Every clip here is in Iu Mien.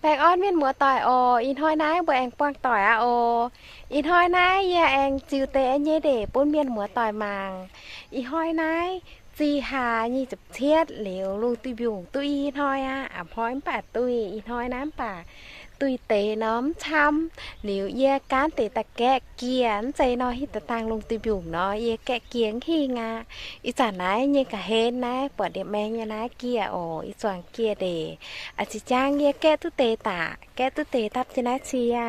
Baengh orn mienh muoz-doic oc. Ih hnoi naaiv mbuo aengx buangh doic aqv oc. Ih hnoi naaiv yie aengx ziux deix nyei ndeic bun mienh muoz-doic mangc. Ih hnoi naaiv zih hlaax nyic ziepc cietv liuz, lungh duih mbiungc duqv i hnoi aqv. A'hnoi mv baac duih, ih hnoi naaiv mv baac duih deix norm camv. Liuz yie gaanv deix daaih gaeqv gieh, mv zeiz nor hitv daaih dangh lungh duih mbiungc nor yie gaeqv gieh mv hingh aqv. Ih zanc naaiv nyei ga'hlen naaiv buatc ndie-maeng nyei naaiv gieh oc. Ih zuangx gieh ndeic. A'ziex jaang yie gaeqv duqv deix daaih, gaeqv duqv deix dapv jienv naaiv cie.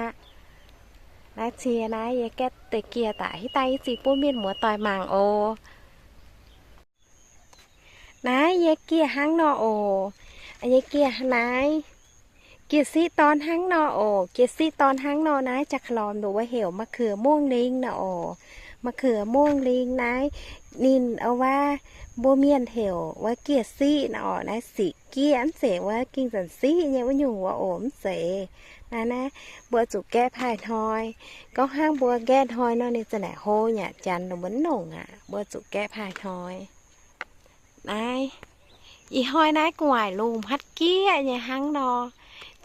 Naaiv cie naaiv yie gaeqv duqv deix gieh daaih hitv dangh yie ziux bun mienh muoz-doic mangc oc. Naaiv yie gieh hnangv nor oc. Yie gieh naaiv, gieh siqv dorn hnangv nor oc. Gieh siqv dorn hnangv nor naaiv jaa-ka'lormx nduqc wuov heuc มะเขือม่วงลิง nor oc. มะเขือม่วงลิง naaiv ninh wuov, mbuo mienh heuc wuov gieh siqv nor oc. Naaiv siqv gieh, mv zeiz wuov ging zanc siqv nyei wuov nyungc wuov oc, mv zeiz. Naaiv naaiv mbuo zuqc gaeqv paaih hnoi. Gorngv hnangv mbuo gaeqv hnoi nor ninh za'naaic hlo nyei aqv. Janx ninh mbuo mv longc aqv. Mbuo zuqc gaeqv paaih hnoi. Naaiv, ih hnoi naaiv gu'nguaaic lungh hmatv gieqv nyei hnangv nor.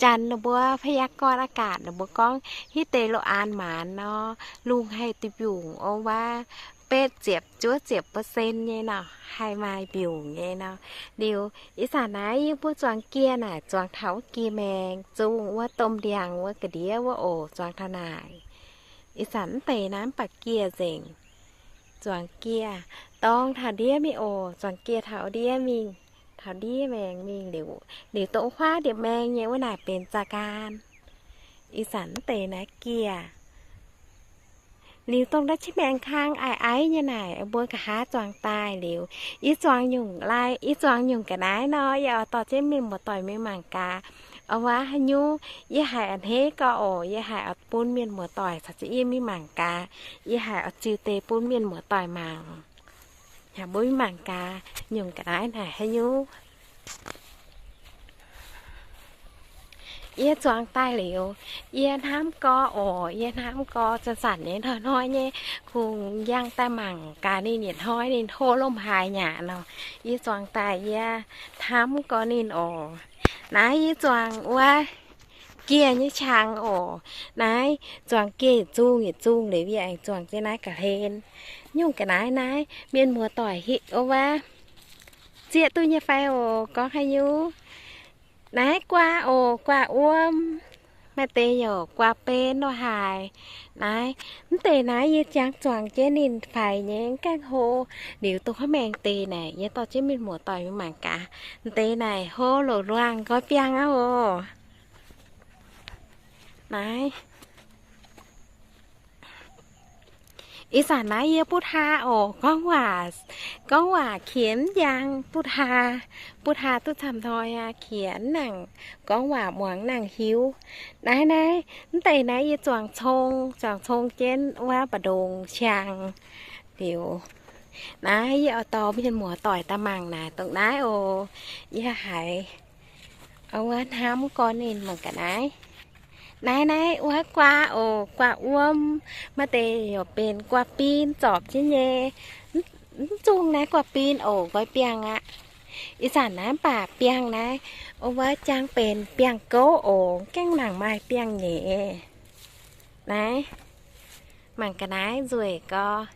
Janx ninh mbuo พยากรณ์อากาศ ninh mbuo gorngv hitv deix loz-aan maanz nor, lungh haih duih mbiungc wuov betv ziepc juov ziepc percent nyei nor, haih maaih mbiungc nyei nor. Liuz ih zanc naaiv yie mbuo zuangx gieh naaic zuangx taux wuov gieh maengx zungh wuov domh ndiangx wuov ga'ndiev wuov oc, zuangx taux naaic. Ih zanc mv deix naaiv mv baac gieh nzengc. Zuangx gieh dorng taux ndiev mingh oc. Zuangx gieh taux ndiev mingh, taux ndiev maengx mingh liuz, liuz dongh huaav ndie-maeng nyei wuov naaic benx za'gaan. Ih zanc mv deix naaiv gieh. Liuz dongh naaiv qiex maengx kang aiv aiv nyei naaic, mbuo nqa'haav zuangx daaih liuz, yie zuangx nyungc lai, yie zuangx nyungc ga'naaiv nor, yie oix dorh jienv mienh muoz-doic mingh mangc gaax. Wuov haaix nyungc yie haiz a'hneiv gau oc, yie haiz oix bun mienh muoz-doic caux jienv yie mingh mangc gaax. Yie haiz oix ziux deix bun mienh muoz-doic mangc. Yaac mbuo mingh mangc gaax nyungc ga'naaiv naaic haaix nyungc. Yie zuangx daaih liuz, yie hnamv gorx oc, yie hnamv gorx zanc-zanc nyei hnoi-hnoi nyei kungx yangh daaih mangc gaax ninh yietc hnoi ninh hlo lomh haaix nyaqc nor. Yie zuangx daaih yie hnamv gorx ninh oc. Naaiv yie zuangx wuov gieh nyei qangx oc. Naaiv zuangx gieh yietc zungh yietc zungh liuz yie aengx zuangx jienv naaiv ga'hlen. Nyungc ga'naaiv naaiv mienh muoz-doic hiuv wuov, zieqv duqv nyei fai oc, gorngv haaix nyungc. Naaiv guaa oc, guaa wuom, maaih deix yaac guaa benv lo haaix. Naaiv, mv deix naaiv yie jangx zuangx jienv ninh faix nyei, mv gaengh hlo. Liuz dongh huaav maengx deix naaic yie dorh jienv mienh muoz-doic mingh mangc gaax. Mv deix naaic hlo loz-luangh nqoi biangh aqv oc. Naaiv, ih zanc naaiv yie butv haa oc. Gorngv waac, gorngv waac qiex mv njang, butv haa, butv haa duqv camv hnoi aqv. Qiex mv nangc, gorngv waac muangx mv nangc hiuv. Naaiv naaiv, mv deix naaiv yie zuangx cong, zuangx cong jienv wuov mbu'ndongx qangx. Liuz, naaiv yie oix dorh mienh muoz-doic daaih mangc naaic dongh naaiv oc. Yie haiz wuov hnamv gorx ninh mangc ga'naaiv. Naaiv naaiv wuov guaa oc, guaa wuom, maaih deix yaac benx guaa bin zorpc jienv nyei. Mv zungh naaiv guaa bin oc, nqoi biangh aqv. Ih zanc naaiv mv baac biangh naaiv, wuov jangx benx biangh gouv oc, gaengh mangc maaih biangh nyeiz. Naaiv, mangc ga'naaiv nzueic gorx.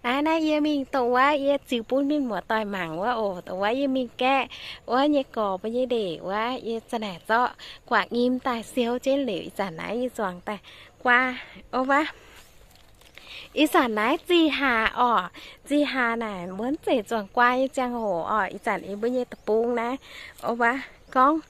Naaiv naaiv yie mingh dongh wuov yie ziux bun mienh muoz-doic mangc wuov oc. Dongh wuov yie mingh gaeqv wuov nyei gorx mbuo nyei ndeic wuov, yie za'naaic zorqv guaax nyim daaih siou jienv liuz, ih zanc naaiv yie zuangx daaih guaa, o wuov. Ih zanc naaiv zih hlaax orqc, zih hlaax naaic mbuo mv zeiz zuangx guaa nyei ziangh hoc orqc. Ih zanc yie mbuo nyei deic-bung naaiv, o wuov, gorngv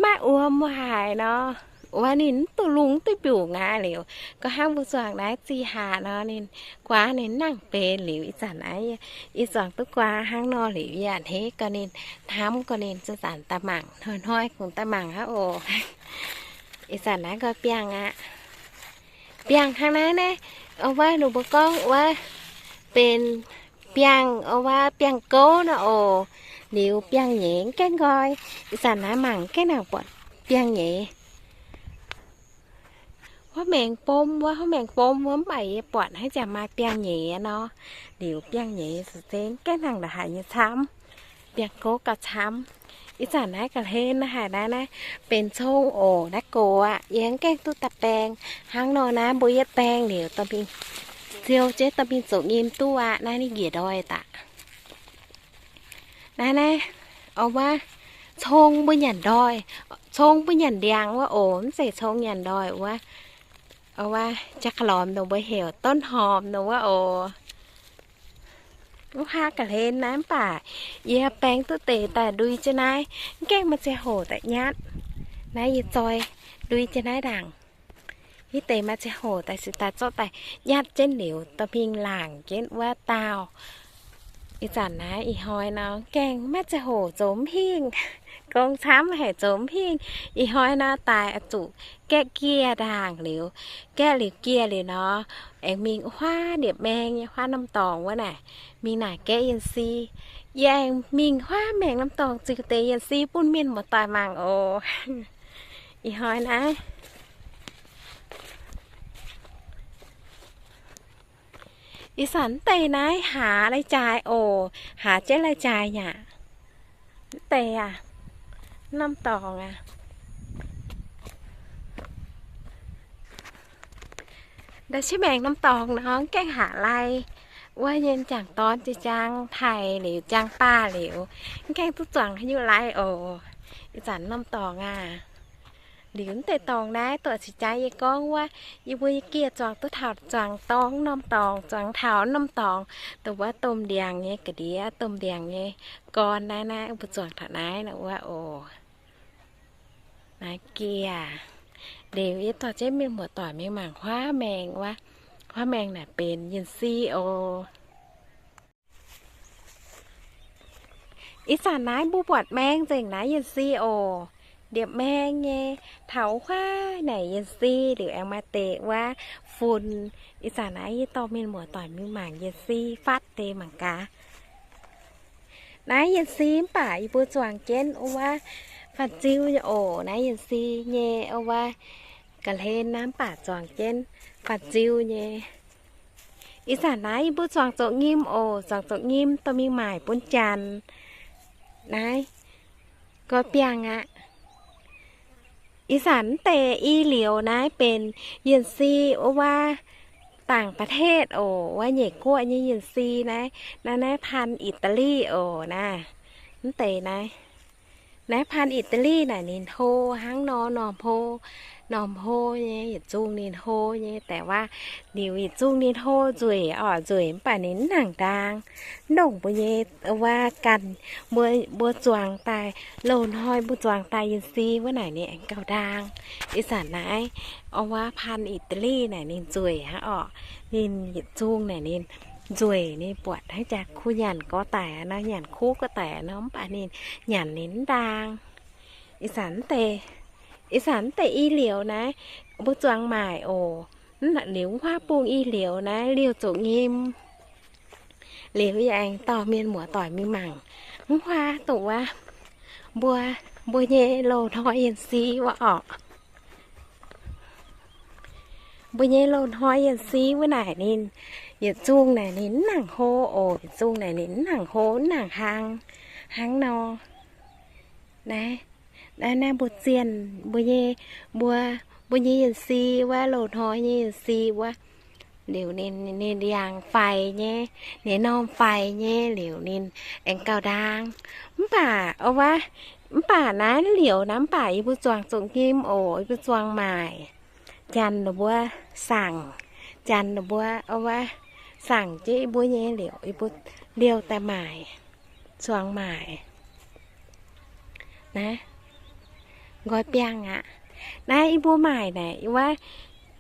maiv wuom haaix nor, wuov ninh mv duqv lungh mv duqv mbiungc aqv liuz, gorngv hnangv mbuo zuangx naaiv zih hlaax nor, ninh guaa ninh mv nangc benx liuz, ih zanc naaiv yie zuangx duqv guaa hnangv nor liuz, yie a'hneiv gorx ninh, hnamv gorx ninh, zanc-zanc daaih mangc, hnoi-hnoi kungx daaih mangc aqv oc. Ih zanc naaiv nqoi biangh aqv. Biangh hnangv naaiv naaiv, o wuov, ninh mbuo gorngv wuov benx biangh, o wuov, biangh gouv nor oc. Liuz biangh nyeiz mv gaengh nqoi. Ih zanc naaiv mangc gaengh nangc buatc biangh nyeiz. Huaav maengx bom wuov, huaav maengx bom wuov mv baac yie buatc haaix zanc maaih biangh nyeiz nor. Liuz biangh nyeiz se mv gaengh nangc ndongc haaix nyei camv. Biangh gouv gauh camv. Ih zanc naaiv ga'hlen naaiv haic naaiv, naaiv benx cong oc. Naaiv gox aqv, yie mv gaengh duqv daaih baeng. Hnangv nor naaiv mbuo yietv baeng liuz dorh mingh ziou jienv dorh mingh zoux nyim duqv aqv. Naaiv ninh njiec ndoih daaih. Naaiv, naaiv, o wuov, cong mbuo nyanc ndoih, cong mbuo nyanc ndiangx wuov oc. Mv zeiz cong nyanc ndoih wuov. O wuov, jaa-lormx dongh mbuo heuc ต้นหอม dongh wuov oc. Wuov haav ga'hlen naaiv mv baac yie baeng duqv deix daaih ndui jienv naaiv, mv gaengh maaih ziangh hoc daaih nyatv. Naaiv yie zoi ndui jienv naaiv ndaangc. Hitv deix maaih ziangh hoc daaih se daaih zorqv daaih nyatv jienv liuz dorh mingh laangc jienv wuov daauh. Ih zanc naaiv ih hnoi nor mv gaengh maaih ziangh hoc zoux mv hingh. Gong camv haic zoux mv hingh. Ih hnoi nor daaih oix zuqc gaeqv gieh ndaangc liuz, gaeqv liuz gieh liuz nor, aengx mingh huaav ndie-maeng nyei huaav norm dorngx wuov naaic, mingh naaic gaeqv Yien Si. Yie aengx mingh huaav maengx norm dorngx ziux deix Yien Si bun mienh muoz-doic mangc oc. Ih hnoi naaiv, ih zanc mv deix naaiv haaz lai-jaaix oc. Haaz jienv lai-jaaix nyei aqv. Mv deix aac, norm dorngx aac, nda'qiex maengx norm dorngx nor mv gaengh haaz lai. Wuov nyei m'jangc dorn jiex jaang taaih liuz, jaang baah liuz, mv gaengh duqv zuangx haaix nyungc lai oc. Ih zanc norm dorngx aac, liuz mv deix dorngx naaiv, dorngx cingx jaaix yie gorngv wuov, yie mbuo nyei gieh zuangx duqv taux zuangx dorngx norm dorngx, zuangx taux norm dorngx, dongh wuov domh ndiangx nyei ga'ndiev, domh ndiangx nyei gorn naaiv, naaiv mbuo zuangx taux naaiv nor wuov oc. Naaiv gieh, liuz yie dorh jienv mienh muoz-doic mingh mangc huaav maengx wuov. Huaav maengx naaic benx Yien Si oc. Ih zanc naaiv mbuo buatc maeng nzengc naaiv Yien Si oc. Ndie-maeng nyei, taux huaav naaic Yien Si liuz aengx maaih deix wuov fun. Ih zanc naaiv yie dorh mienh muoz-doic mingh mangc Yien Si fatv deix mangc gaax. Naaiv Yien Si mv baac yie mbuo zuangx jienv wuov fanh ziu nyei oc. Naaiv Yien Si nyei wuov ga'hlen naaiv mv baac zuangx jienv fanh ziu nyei. Ih zanc naaiv yie mbuo zuangx zoqc nyim oc. Zuangx zoqc nyim dorh mingh maaic bun janx. Naaiv nqoi biangh aqv. Ih zanc mv deix i liouz naaiv benx Yien Si wuov ต่างประเทศ oc, wuov nyeic guoqv nyei Yien Si naaiv. Naaiv, naaiv พันธุ์อิตาลี oc naaiv. Mv deix naaiv, naaiv พันธุ์อิตาลี naaic ninh hlo hnangv nor, norm hlo, norm hlo nyei, yietc zungh ninh hlo nyei. แต่ว่า liuz yietc zungh ninh hlo nzueic oc, nzueic mv baac ninh mv nangc ndaang. Mv ndongc mbuo nyei wuov ganh, mbuo, mbuo zuangx daaih, loz-hnoi mbuo zuangx daaih Yien Si wuov naaic ninh aengx gauh ndaang. Ih zanc naaiv wuov พันธุ์อิตาลี naaic ninh nzueic hnangv oc. Ninh yietc zungh naaic ninh nzueic, ninh buatc hnangv jaax kuv nyanc gorx daic nor, nyanc kuv gorx daic nor, mv baac ninh nyanc ninh mv ndaang. Ih zanc mv deix, ih zanc mv deix i liouz naaiv, mbuo zuangx maaic oc. Mv liuz wuov bung i liouz naaiv liouh zoqc nyim. Liuz yie aengx dorh mienh muoz-doic mingh mangc wuov dongh wuov, mbuo, mbuo nyei loz-hnoi Yien Si wuov orqc. Mbuo nyei loz-hnoi Yien Si wuov naaic ninh, yietc zungh naaic ninh mv nangc hlo oc, yietc zungh naaic ninh mv nangc hlo, mv nangc hlang, hnangv nor. Naaiv, naaiv, naaiv mbuo zienh, mbuo nyei, mbuo, mbuo nyei Yien Si wuov, loz-hnoi nyei Yien Si wuov. Liuz ninh, ninh yangh faix nyei, ninh norm faix nyei, liuz ninh aengx gauh ndaang. Mv baac wuov, mv baac naaiv liouz naaiv mv baac yie mbuo zuangx zoqc nyim oc, yie mbuo zuangx maaic. Janx ninh mbuo sangc, janx ninh mbuo wuov, sangc jienv yie mbuo nyei liouc, yie mbuo liouh daaih maaic, zuangx maaic. Naaiv nqoi biangh aqv. Naaiv yie mbuo maaic naaic wuov,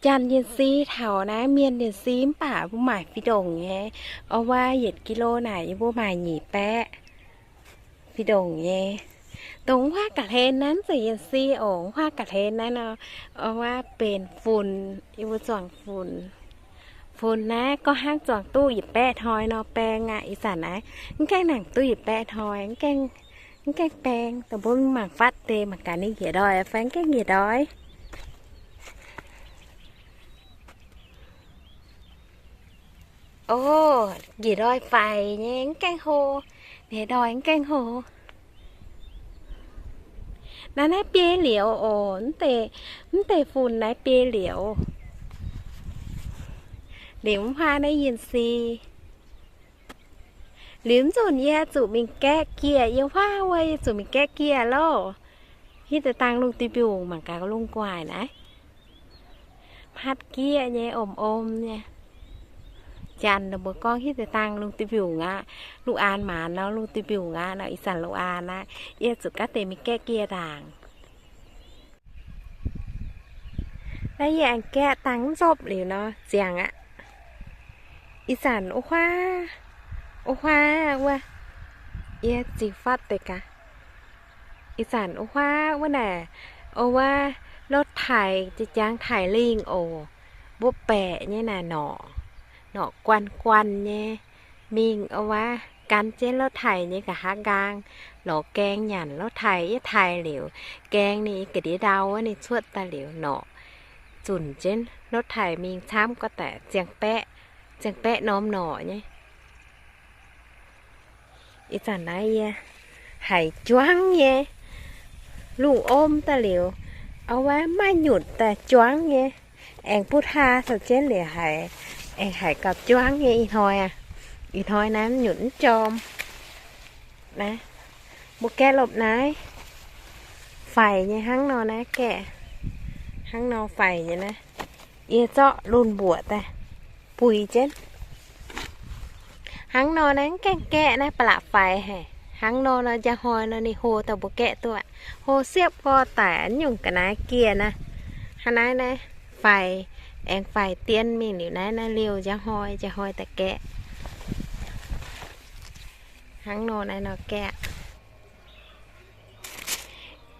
janx Yien Si taux naaiv mienh Yien Si mv baac mbuo maaic fih ndongc nyei. Wuov yietc kilo naaic yie mbuo maaic nyic baeqv fih ndongc nyei. Dongh wuov ga'hlen naaiv mv zeiz Yien Si oc, wuov ga'hlen naaiv nor, wuov benx funx, yie mbuo zuangx funx. Funx naaiv gorngv hnangv zuangx duqv yietc baeqv hnoi nor baeng aqv. Ih zanc naaiv mv gaengh nangc duqv yietc baeqv hnoi, mv gaengh, mv gaengh baeng. Dongh mbuo mingh mangc fatv deix mangc gaax ninh njiec ndoih fai mv gaengh njiec ndoih. O, njiec ndoih faix nyei, mv gaengh hlo. Njiec ndoih mv gaengh hlo. Naaiv, naaiv biei liouz oc. Mv deix, mv deix funx naaiv biei liouz. Liuz mv huaav naaiv yinh si. Liuz mv nzunc yie zuqc mingh gaeqv gieh, yie huaav wuov yie zuqc mingh gaeqv gieh loh. Hitv deix dangh lungh duih mbiungc mangc gaax lungh gu'nguaaic naaiv. Hmatv gieqv nyei, om om nyei. Janx ninh mbuo gorngv hitv deix dangh lungh duih mbiungc aqv. Lungh aanx maanz nor lungh duih mbiungc aqv, nor ih zanc lungh aanx aqv. Yie zuqc gaanv deix mingh gaeqv gieh ndaangc. Naaiv yie aengx gaeqv dangh mv nzopv liuz nor ziangx aqv. Ih zanc wuov huaav, wuov huaav wuov, yie ziux fatv deix gaax. Ih zanc wuov huaav wuov naaic, o wuov, lotv taaix jangx taaix lingh oc. Mbuo baeqc nyei naaic norqc, norqc guanh guanh nyei. Mingh o wuov, gan jienv lotv taaix nyei nqa'haav nqaang, lorz gaeng nyanc lotv taaix, yietv taaix liuz, gaeng ninh ga'ndiev ndau wuov ninh cuotv daaih liuz norqc, zunc jienv lotv taaix mingh camv gorngv daaih ziangh baeqv, ziangh baeqv norm norqc nyei. Ih zanc naaiv yie haiz juangv nyei, lungh om daaih liuz, o wuov, maaih nyutc daaih juangv nyei. Aengx butv haa caux jienv liuz haiz, aengx haiz gauh juangv nyei ih hnoi aqv. Ih hnoi naaiv nyutc mv jorm. Naaiv, mbuo gaeqv lopv naaiv faix nyei hnangv nor naaiv gaeqv, hnangv nor faix nyei naaiv. Yie zorqv lunh mbuoqc daaih buix jienv. Hnangv nor naaiv mv gaengh gaeqv naaiv ba'laqc faix haic. Hnangv nor nor njang hnoi nor ninh hlo daaih mbuo gaeqv duqv aqv. Hlo siepv gorx daic nyungc ga'naaiv gieh naaiv. Hnangv naaiv naaiv faix, aengx faix dien mingh liuz naaiv, naaiv liouh njang hnoi, njang hnoi daaih gaeqv. Hnangv nor naaiv nor gaeqv.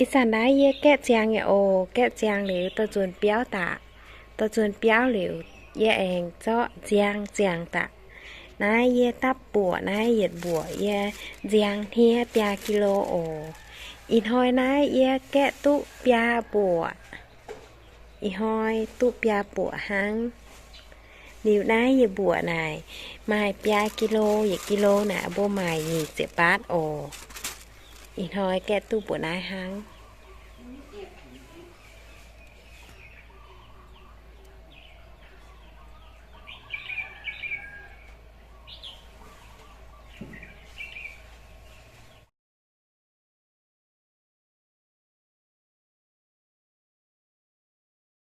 Ih zanc naaiv yie gaeqv ziangx yaac oc. Gaeqv ziangx liuz dorh nzuonx biauv daaih. Dorh nzuonx biauv liuz, yie aengx zorqv nziang ziangx daaih. Naaiv yie dapv mbuoqc, naaiv yietc mbuoqc yie nziang hniev biaa kilo oc. Ih hnoi naaiv yie gaeqv duqv biaa mbuoqc. Ih hnoi duqv biaa mbuoqc hnangv. Liuz naaiv yietc mbuoqc naaic maaih biaa kilo, yietc kilo naaic mbuo maaic nyic ziepc baatv oc. Ih hnoi gaeqv duqv mbuoqc naaiv hnangv.